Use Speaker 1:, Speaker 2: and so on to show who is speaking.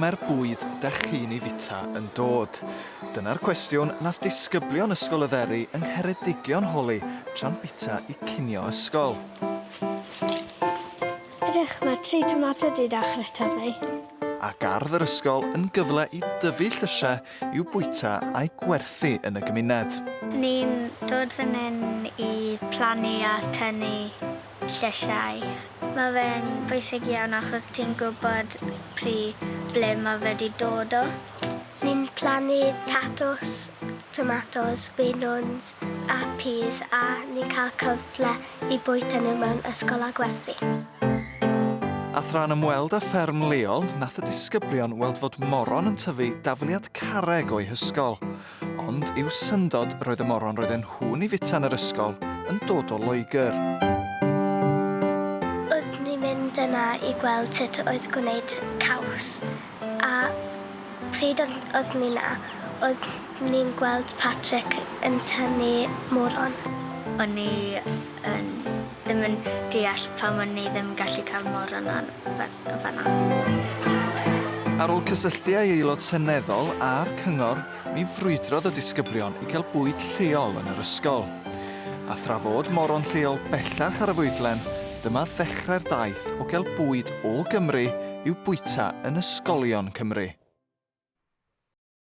Speaker 1: mae'r bwyd dach chi'n ei fita yn dod? Dyna'r cwestiwn nath disgyblion Ysgol y Dderi yng Ngheredigion holi tra'n bita i cinio ysgol.
Speaker 2: Edrych, mae'r tree tomato 'di dechrau tyfu.
Speaker 1: A gardd yr ysgol yn gyfle i dyfu llysiau i'w bwyta a'u gwerthu yn y gymuned.
Speaker 2: Ni'n dod fan hyn i plannu a tynnu llysiau. Mae fe'n bwysig iawn achos ti'n gwybod pryd ble mae fe 'di dod o. Ni'n plannu tatws, tomatos, winwns a peas a ni'n cael cyfle i bwyta nhw mewn ysgol a gwerthu.
Speaker 1: A thra'n ymweld â fferm leol, nath y disgyblion weld fod moron yn tyfu dafliad carreg o'u hysgol. Ond i'w syndod, roedd y moron roedden nhw'n ei fita yn yr ysgol yn dod o Loegr.
Speaker 2: Oedd ni'n mynd yna i gweld sut oedd gwneud caws a pryd oedd ni 'na oedd ni'n gweld Patrick yn tynnu moron. O'n i yn ddim yn deall pam o'n i ddim yn gallu cael moron yn fan'na.
Speaker 1: Ar ôl cysylltu â'i aelod seneddol a'r cyngor, mi frwydrodd y disgyblion i gael bwyd lleol yn yr ysgol. A thra fod moron lleol bellach ar y fwydlen, dyma ddechrau'r daith o gael bwyd o Gymru i'w bwyta yn ysgolion Cymru.